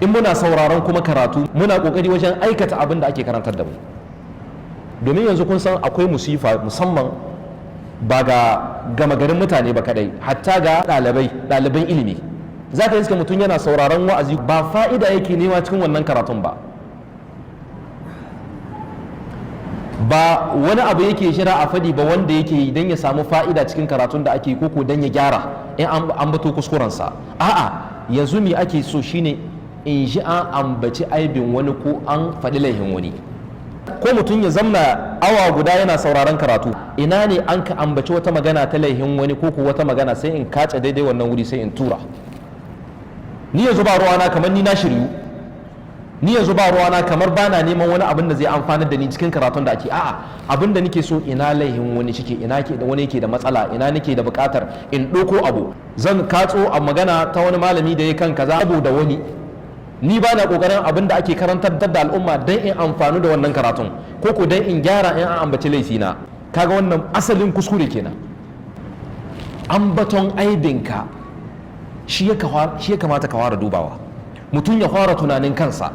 In muna sauraron kuma karatu, muna kokari wajen aikata abin da ake karantar da mu. Domin yanzu kun san akwai musifa, musamman ba ga gama garin mutane ba kadai, hatta ga ɗalibai, ɗaliban ilimi. Za ka iska mutum yana sauraron wa'azi, ba fa'ida yake nema cikin wannan karatun ba, ba wani abu yake shira a faɗi ba wanda yake yi don ya samu fa'ida cikin karatun da ake koko don ya gyara in an bato kuskurensa. A'a, yanzu me ake so shine in ji an ambaci aibin wani ko an faɗi laihin wani. Ko mutum ya zamna awa guda yana sauraron karatu, ina ne an ka ambaci wata magana ta laihin wani ko wata magana, sai in kace daidai wannan wuri sai in tura. Ni yanzu ba ruwana, kamar ni na shiryu. Ni yanzu ba ruwana, kamar bana neman wani abin da zai amfanar da ni cikin karatun da ake. A'a, abin da nake so, ina laihin wani shike, ina ke da wani yake da matsala, ina nake da bukatar in ɗauko abu. Zan katso a magana ta wani malami da ya kan kaza saboda wani. Ni ba na kokarin abin da ake karantar da al'umma don in amfanu da wannan karatun ko don in gyara in an ambaci laifina. Kaga wannan asalin kuskure kenan. Ambaton aibinka shi ya kamata ka fara dubawa, mutum ya fara tunanin kansa.